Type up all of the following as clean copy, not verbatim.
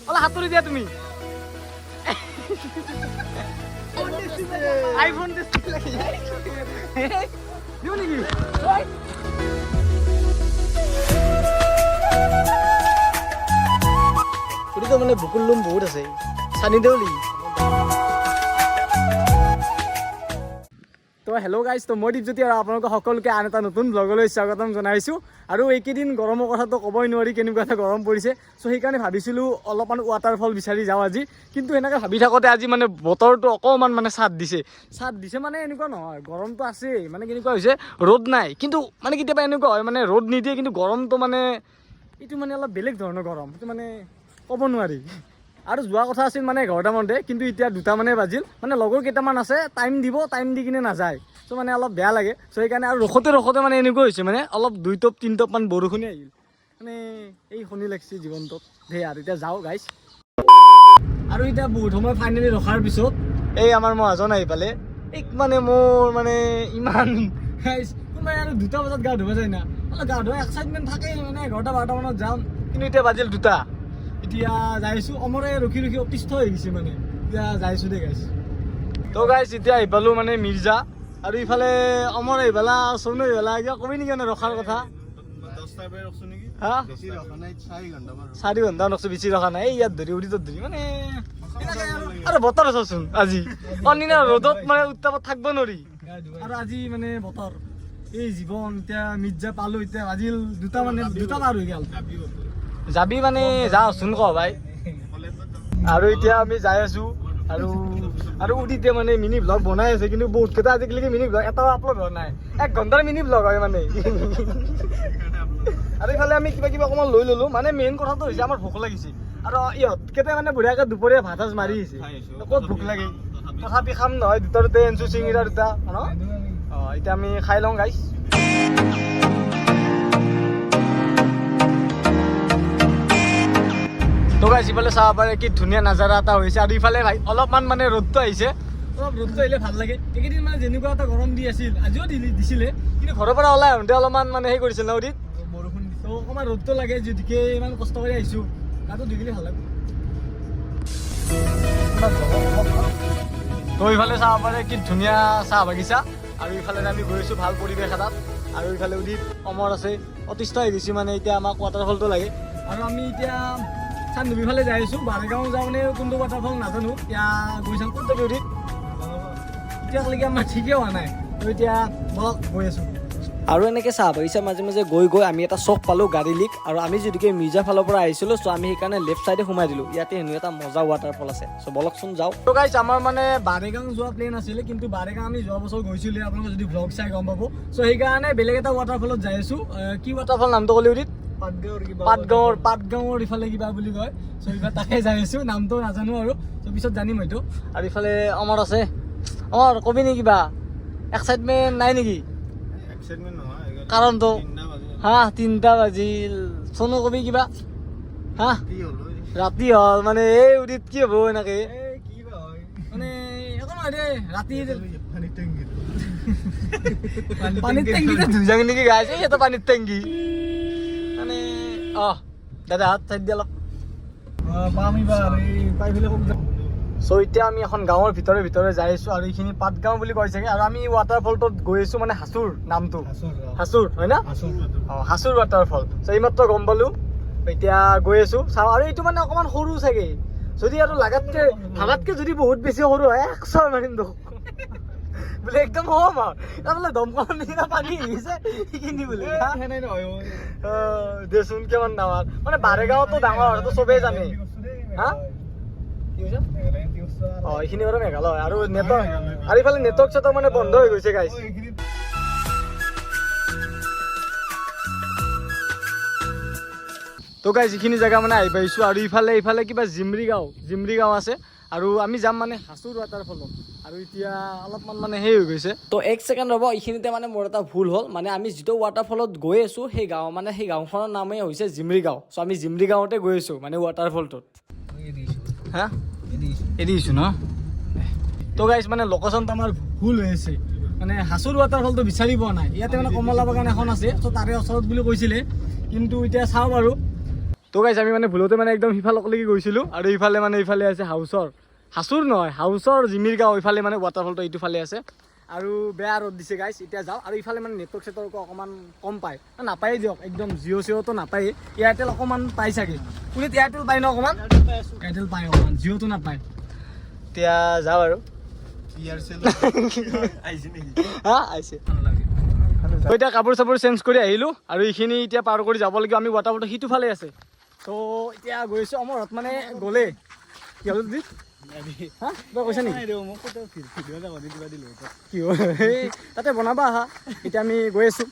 অলপ সাঁতুৰি দিয়া তুমি। আইফোন দিওঁ নেকি? এইটোতো মানে বুকুৰ লোম বহুত আছে, চানি দেউলি। তো হেল্ল' গাইজ, তো মই দীপজ্যোতি আৰু আপোনালোকক সকলোকে আন এটা নতুন ব্লগলৈ স্বাগতম জনাইছোঁ। আৰু এইকেইদিন গৰমৰ কথাটো ক'বই নোৱাৰি, কেনেকুৱা এটা গৰম পৰিছে। চ' সেইকাৰণে ভাবিছিলোঁ অলপমান ৱাটাৰফল বিচাৰি যাওঁ আজি। কিন্তু সেনেকৈ ভাবি থাকোঁতে আজি মানে বতৰটো অকণমান মানে চাট দিছে। চাট দিছে মানে এনেকুৱা নহয়, গৰমটো আছেই। মানে কেনেকুৱা হৈছে, ৰ'দ নাই কিন্তু, মানে কেতিয়াবা এনেকুৱা হয়, মানে ৰ'দ নিদিয়ে কিন্তু গৰমটো মানে এইটো মানে অলপ বেলেগ ধৰণৰ গৰম, সেইটো মানে ক'ব নোৱাৰি। আৰু যোৱা কথা আছিল মানে 11টামানতে, কিন্তু এতিয়া 2টামানে বাজিল। মানে লগৰ কেইটামান আছে, টাইম দিব, টাইম দি কিনে নাযায়। চ' মানে অলপ বেয়া লাগে। চ' সেইকাৰণে আৰু ৰখোতে ৰখোতে মানে এনেকুৱা হৈছে, মানে অলপ দুই টপ তিনি টপমান বৰষুণে আহিল। মানে এই শনি লাগছে জীৱনটোত ধেই। আৰু এতিয়া যাওঁ গাইছ। আৰু এতিয়া বহুত সময় ফাইনেলি ৰখাৰ পিছত এই আমাৰ মহাজন আহি পালে। এই মানে মোৰ মানে ইমান গাইছ, কোনোবাই আৰু 2টা বজাত গা ধুব যায় না? অলপ গা ধোৱা এক্সাইটমেণ্ট থাকে, মানে 11টা 12টামানত যাম। কিন্তু এতিয়া বাজিল 2টা। এতিয়া যাইছোঁ। অমৰে ৰখি ৰখি অতিষ্ঠ হৈ গৈছে। মানে এতিয়া যাইছোঁ দেই গাইছ। তো গাইছ, এতিয়া আহি পালোঁ মানে মিৰ্জা। আৰু ইফালে অমৰ আহি পালা, চনু আহি পালা। কিবা কবি নেকি মানে ৰখাৰ কথা? হা, 4 ঘণ্টা ৰখছো, বেছি ৰখা নাই। এই ইয়াত ধৰি, উৰিতত ধৰি মানে এনেকে। আৰু বতৰ চাচোন আজি, অন্যদিনা ৰ'দত মানে উত্তাপত থাকিব নোৱাৰি, আৰু আজি মানে বতৰ এই জীৱন। এতিয়া মিৰ্জা পালো, এতিয়া বাজিল 2টা, মানে 2টা পাৰ হৈ গ'ল। যাবি মানে যাওঁচোন ক ভাই। আৰু এতিয়া আমি যাই আছো। আৰু উদিতে মানে মিনি ব্লগ বনাই আছে, কিন্তু বহুত কেইটা আজিকালি মিনি ব্লগ এটাও আপলোড হোৱা নাই। এক ঘণ্টাৰ মিনি ব্লগ হয় মানে। আৰু ইফালে আমি কিবা কিবা অকণমান লৈ ললো। মানে মেইন কথাটো হৈছে আমাৰ ভোক লাগিছে। আৰু ইহঁত কেইটা মানে বঢ়িয়াকে দুপৰীয়া ভাত সাজ মাৰি আহিছে, ক'ত ভোক লাগে? তথাপি খাম নহয়, দুটা দুটাই আনিছো, চিঙিৰা দুটা ন। অঁ, এতিয়া আমি খাই লওঁ গাইছ। তো গাইছ, ইফালে চাব পাৰে কি ধুনীয়া নাজাৰা এটা হৈছে। আৰু ইফালে ভাই অলপমান মানে ৰ'দটো আহিছে। অলপ ৰ'দটো আহিলে ভাল লাগে। এইকেইদিন মানে যেনেকুৱা এটা গৰম দি আছিল, আজিও দিছিলে, কিন্তু ঘৰৰ পৰা ওলাই আহোঁতে অলপমান মানে সেই কৰিছিল ন উদিত। বৰষুণ দিছে। তো অকণমান ৰ'দটো লাগে, যিহেতুকে ইমান কষ্ট কৰি আহিছোঁ, গাটো ধুই গ'লে ভাল লাগিব। তো ইফালে চাব পাৰে কি ধুনীয়া চাহ বাগিচা। আৰু ইফালে আমি গৈ আছোঁ ভাল পৰিৱেশ এটাত। আৰু ইফালে উদিত, অমৰ আছে, অতিষ্ঠ হৈ গৈছে। মানে এতিয়া আমাক ৱাটাৰফলটো লাগে। আৰু আমি এতিয়া চান্দুবি ফালে যাই আছোঁ। বাৰেগাঁও যাওঁ নে কোনটো ৱাটাৰফল নাজানো, এতিয়া গৈ চাম। ক'ত যাবি উদিত? এতিয়ালৈকে আমাৰ ঠিকেই হোৱা নাই। তো এতিয়া বলক, গৈ আছোঁ। আৰু এনেকৈ চাহ বাগিচাৰ মাজে মাজে গৈ গৈ আমি এটা চক পালোঁ, গাড়ী লিক। আৰু আমি যিহেতুকে মিৰ্জা ফালৰ পৰা আহিছিলোঁ, চ' আমি সেইকাৰণে লেফ্ট চাইডে সোমাই দিলোঁ। ইয়াতে হেনো এটা মজা ৱাটাৰফল আছে। চ' বলকচোন যাওঁ। তো গাইছ, আমাৰ মানে বাৰেগাঁও যোৱা প্লেন আছিলে, কিন্তু বাৰেগাঁও আমি যোৱা বছৰ গৈছিলোঁ, আপোনালোকে যদি ভ্লগ চাই গম পাব। চ' সেইকাৰণে বেলেগ এটা ৱাটাৰফলত যাই আছোঁ। কি ৱাটাৰফল নামটো ক'লে উদিত? পাটগাঁৱৰ কিবা। পাটগাঁৱৰ ইফালে কিবা বুলি কয়। চ' এইবাৰ তাকে যাই আছোঁ, নামটো নাজানো আৰু। চ' পিছত জানিম হয়তো। আৰু ইফালে অমৰ আছে। অমৰ, কবি নেকি কিবা? এক্সাইটমেণ্ট নাই নেকি? কাৰণটো হা, 3টা বাজিল। চনু, কবি কিবা? হা, ৰাতি হ'ল মানে এই উদিত কি হ'ব এনেকে? মানে একো নহয় দেই, ৰাতি পানীত টেংকিতে ধুই যাং নেকি গাইছ? এই এটা পানীত টেংকি মানে। অ দাদা, হাত চাইড দি অলপ। পাম এইবাৰ, এই পাই পেলাই ক'ত যাম। চ' এতিয়া আমি এখন গাঁৱৰ ভিতৰে ভিতৰে যাই আছো। আৰু এইখিনি পাটগাঁও বুলি কয় চাগে। আৰু আমি ৱাটাৰফলটোত গৈ আছো, মানে হাচুৰ নামটো। হাচুৰ হয় না? অ, হাচুৰ ৱাটাৰফল। চ' এইমাত্ৰ গম পালো, এতিয়া গৈ আছো, চাওঁ। আৰু এইটো মানে অকণমান সৰু চাগে। যদি আৰু লাগাতকে ভাবাতকে যদি বহুত বেছি সৰু হয়, এক চৰ মাৰিম তোক বোলে। একদম সম আৰু তাৰ বোলে দমকলৰ নিচিনা পানী আহিছে সেইখিনি বোলে। হা? অ, দেচোন কিমান ডাঙৰ। মানে বাৰেগাঁৱতো ডাঙৰ, সেইটো চবেই জানে। হা, কি কৈছা? অ, এইখিনি বাৰু মেঘালয়। আৰু নেটৱৰ্ক, আৰু ইফালে নেটৱৰ্ক চেটৱৰ্ক মানে বন্ধ হৈ গৈছে গাইছ। তো গাইছ, এইখিনি জেগা মানে আহি পাইছোঁ। আৰু ইফালে কিবা জিমৰি গাঁও আছে। আৰু আমি যাম মানে হাচুৰ ৱাটাৰফলত। আৰু এতিয়া অলপমান মানে সেই হৈ গৈছে। তো এক ছেকেণ্ড ৰ'ব, এইখিনিতে মানে মোৰ এটা ভুল হ'ল। মানে আমি যিটো ৱাটাৰফলত গৈ আছোঁ, সেই গাঁও মানে সেই গাঁওখনৰ নামেই হৈছে জিমৰি গাঁও। চ' আমি জিমৰি গাঁৱতে গৈ আছোঁ মানে ৱাটাৰফলটোত। হা, এৰি দিছোঁ ন। তো গাইছ, মানে লোকেশ্যনটো আমাৰ ভুল হৈ আছে। মানে হাচুৰ ৱাটাৰফলটো বিচাৰি পোৱা নাই। ইয়াতে মানে কমলা বাগান এখন আছে, চ' তাৰে ওচৰত বুলি কৈছিলে। কিন্তু এতিয়া চাওঁ বাৰু। তো গাইছ, আমি মানে ভুলতে মানে একদম সিফাললৈকে গৈছিলোঁ আৰু ইফালে মানে ইফালে আছে হাউচৰ, হাচুৰ নহয়, হাউচৰ জিমিৰ গাঁও। ইফালে মানে ৱাটাৰফলটো এইটো ফালে আছে আৰু বেয়া ৰ'দ দিছে গাইছ। এতিয়া যাওঁ। আৰু ইফালে মানে নেটৱৰ্ক চেটৱৰ্কো অকণমান কম পায়, নাপায়েই দিয়ক একদম। জিঅ' চিঅ'টো নাপায়েই, এয়াৰটেল অকণমান পাই চাগে। পুনিত এয়াৰটেল পায় ন অকণমান? এয়াৰটেল পায় অকণমান, জিঅ'টো নাপায়। এতিয়া যাওঁ আৰু। হা, আহিছে। তো এতিয়া কাপোৰ চাপোৰ চেঞ্জ কৰি আহিলোঁ আৰু এইখিনি এতিয়া পাৰ কৰি যাব লাগিব। আমি ৱাটাৰফলটো সিটো ফালে আছে। তো এতিয়া গৈছোঁ। অমৰত মানে গ'লে কি হ'ল দি হা, কিবা কৈছা নেকি? কি হ'ল এই তাতে বনাবা আহা। এতিয়া আমি গৈ আছোঁ।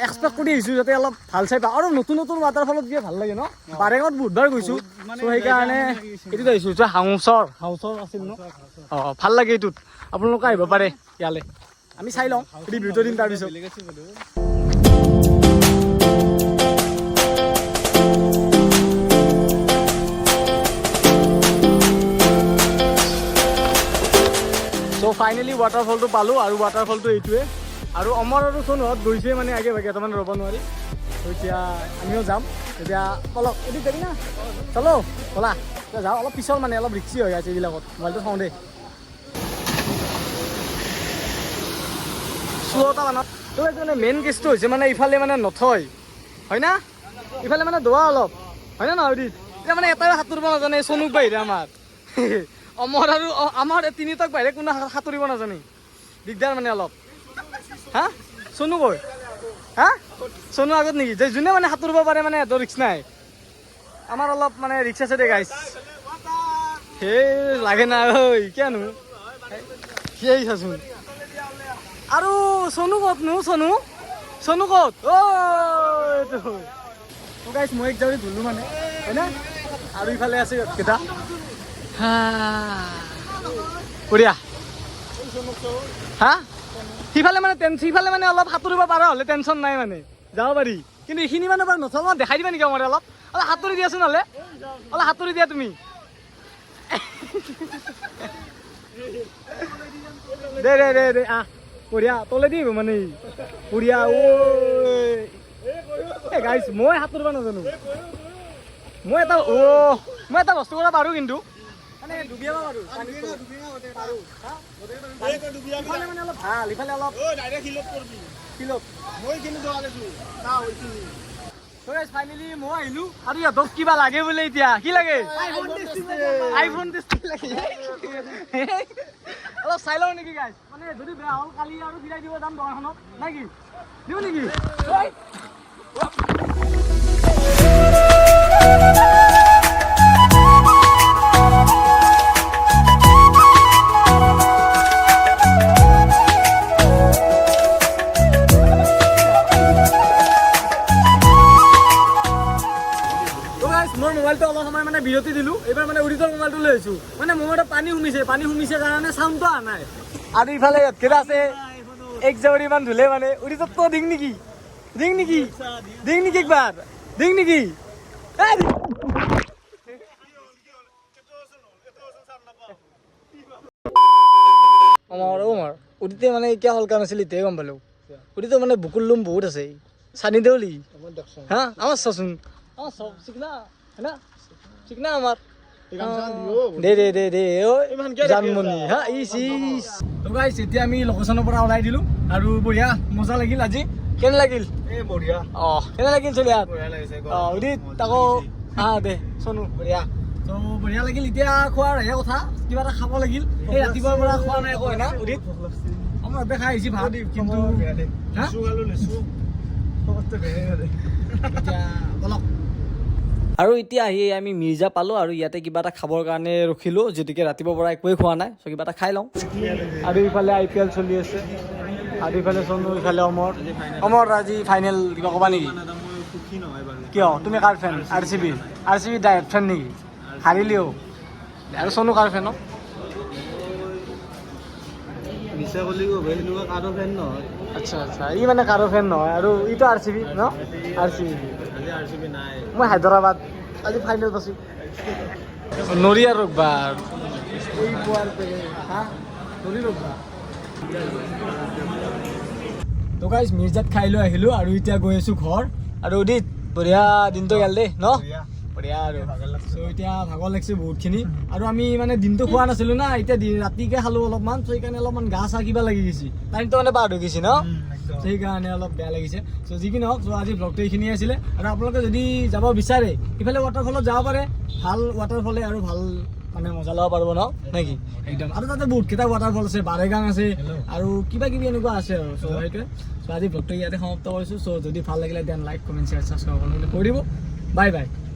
এক্সপেক্ট কৰি আহিছোঁ যাতে অলপ ভাল চাই পাওঁ। আৰু নতুন নতুন ৱাটাৰফলত গিয়ে ভাল লাগে ন। বাৰেঙত বহুতবাৰ গৈছোঁ, চ' সেইকাৰণে এইটোত আহিছোঁ। এইটো হাউচৰ, হাউচৰ আছিল ন? অঁ, ভাল লাগে এইটোত। আপোনালোকে আহিব পাৰে ইয়ালৈ। আমি চাই লওঁ, ৰিভিউটো দিম তাৰপিছত। চ' ফাইনেলি ৱাটাৰফলটো পালোঁ আৰু ৱাটাৰফলটো এইটোৱে। আৰু অমৰ আৰু চনুহঁত গৈছে মানে আগে ভাগে, তাৰমানে ৰ'ব নোৱাৰি। ত' এতিয়া আমিও যাম। এতিয়া অলপ এদিন যাবি না? চলো ব'লা, এতিয়া যাওঁ। অলপ পিছল মানে অলপ ৰিক্সি হৈ আছে এইবিলাকত। মোবাইলটো চাওঁ দেই। শ্ল' এটা বানাও। তো এইটো মানে মেইন কেছটো হৈছে মানে ইফালে মানে নথয় হয় না, ইফালে মানে দোৱা অলপ হয় না নহয়? এতিয়া মানে এটাই সাঁতুৰিব নাজানে চনুক বাহিৰে। আমাৰ অমৰ আৰু আমাৰ তিনিটাক বাহিৰে কোনো সাঁতুৰিব নাজানে। দিগদাৰ মানে অলপ। হা, চনু কয় হা, চনু আগত নেকি? যে যোনে মানে সাঁতুৰিব পাৰে মানে সিহঁতৰ ৰিক্স নাই। আমাৰ অলপ মানে ৰিক্স আছে দে গাইছ। সেই লাগে না ঐ, কিয়নো সেই চাচোন। আৰু চনু ক'তনো? চনু, চনু ক'ত? অ এইটো। তো গাইছ, মই এক জাউৰি ধুলো মানে হয় না। আৰু ইফালে আছে কেইটা। হা, বঢ়িয়া। হা, সিফালে মানে সিফালে মানে অলপ সাঁতুৰিব পাৰা হ'লে টেনশ্যন নাই, মানে যাব পাৰি। কিন্তু এইখিনি মানে বাৰু নথল। মই দেখাই দিবা নেকি? আমাৰ অলপ অলপ সাঁতুৰি দিয়াচোন হ'লে, অলপ সাঁতুৰি দিয়া তুমি। দে দে দে দে, আহ, বঢ়িয়া। তলেদি আহিব মানে ই। বঢ়িয়া। ঐ এ গাইছ, মই সাঁতুৰিব নাজানো। মই এটা বস্তু কৰিব পাৰোঁ কিন্তু মানে ডুবিয়াব পাৰোঁ পানীত। পাৰোঁ। হা? ইফালে মানে অলপ ভাল, ইফালে অলপ শিলত। ফাইনেলি মই আহিলো আৰু ইহঁতক কিবা লাগে বোলে। এতিয়া কি লাগে? আইফোন টেষ্টিং লাগে। অলপ চাই লওঁ নেকি গাইছ? মানে যদি বেয়া হ'ল কালি আৰু ফিৰাই দিব যাম দোকানখনত, নাই কি দিওঁ নেকি? ঐ! তো গাইছ, মোৰ মোবাইলটো অলপ সময় মানে বিৰতি দিলোঁ। এইবাৰ মানে উৰিতৰ মোবাইলটো লৈ আহিছোঁ। মানে মোবাইলটো পানী সুমিছে, পানী সুমিছে কাৰণে চাউণ্ডটো অহা নাই। আৰু ইফালে ইয়াত আছে এক জাউৰি মান ধুলে। মানে উৰিতত দিং নেকি? দিং নেকি? দিং নেকি? একবাৰ দিং নেকি? এ, দিং। অমৰ, অমৰ, উদিতে মানে এতিয়া হলকা নাছিল, এতিয়াই গম পালো। উদিতে মানে বুকুৰ লোম বহুত আছে। চানি দেউলি হা, আমাৰ চাচোন, আমাৰ চব চিকনা হয় না, চিকনা আমাৰ। দে দে দে দে ঐ জানমণি। হা, ইচ ইচ। তো গাইছ, এতিয়া আমি লোকেশ্যনৰ পৰা ওলাই দিলোঁ আৰু বঢ়িয়া মজা লাগিল আজি। কেনে লাগিল? এ বঢ়িয়া। অঁ, কেনে লাগিল চলিয়াত? বঢ়িয়া লাগিছে। অঁ, উদিত তাকো আহ দে চনু, বঢ়িয়া। তো বঢ়িয়া লাগিল। এতিয়া খোৱাৰ হে কথা, কিবা এটা খাব লাগিল। এই ৰাতিপুৱাৰ পৰা খোৱা নাই একো, হয় না উদিত? আমাৰ ইয়াতে খাই আহিছি ভাত কিন্তু। হা? এতিয়া বলক। আৰু এতিয়া আহি আমি মিৰ্জা পালোঁ আৰু ইয়াতে কিবা এটা খাবৰ কাৰণে ৰখিলোঁ, যিহেতুকে ৰাতিপুৱাৰ পৰা একোৱেই খোৱা নাই। চ' কিবা এটা খাই লওঁ। আৰু ইফালে আই পি এল চলি আছে আৰু ইফালে চনু, ইফালে অমৰ। অমৰ, আজি ফাইনেল, কিবা ক'বা নেকি? সুখী নহয় বাৰু। কিয়? তুমি কাৰ fan? R C B? R C B direct fan নেকি? হাৰিলেও? আৰু চনু কাৰ ফেন? মিছা ক'লে সেনেকুৱা কাৰো ফেন নহয়। আচ্ছা আচ্ছা, ই মানে কাৰো ফেন নহয়। আৰু ইটো আৰ চি বি ন? R C B. আজি আৰ চি বি নাই। মই হায়দৰাবাদ। আজি ফাইনেল পাইছোঁ। নৰি আৰু ৰখবা এই পোৱাৰ। হা, নৰি ৰখবা। তো গাইজ, মিৰ্জাত খাই লৈ আহিলোঁ আৰু এতিয়া গৈ আছোঁ ঘৰ। আৰু উদিত, বঢ়িয়া দিনটো গেল দেই ন? বঢ়িয়া। বঢ়িয়া। আৰু চ' এতিয়া ভাগৰ লাগিছে বহুতখিনি আৰু আমি মানে দিনটো খোৱা নাছিলোঁ না, এতিয়া ৰাতিকে খালোঁ অলপমান। চ' সেইকাৰণে অলপমান গা চা কিবা লাগি গৈছে, টাইমটো মানে পাৰ হৈ গৈছে ন, সেইকাৰণে অলপ বেয়া লাগিছে। চ' যি কি নহওক, চ' আজি ব্লগটো এইখিনিয়ে আছিলে। আৰু আপোনালোকে যদি যাব বিচাৰে, ইফালে ৱাটাৰফলত যাব পাৰে, ভাল ৱাটাৰফলে আৰু ভাল মানে মজা ল'ব পাৰিব ন, নেকি একদম। আৰু তাতে বহুতকেইটা ৱাটাৰফল আছে, বাৰেগাং আছে আৰু কিবা কিবি এনেকুৱা আছে আৰু। চ' সেইটোৱে। চ' আজি ব্লগটো ইয়াতে সমাপ্ত কৰিছোঁ। চ' যদি ভাল লাগিলে, then like, comment, share, subscribe কৰি দিব। Bye bye.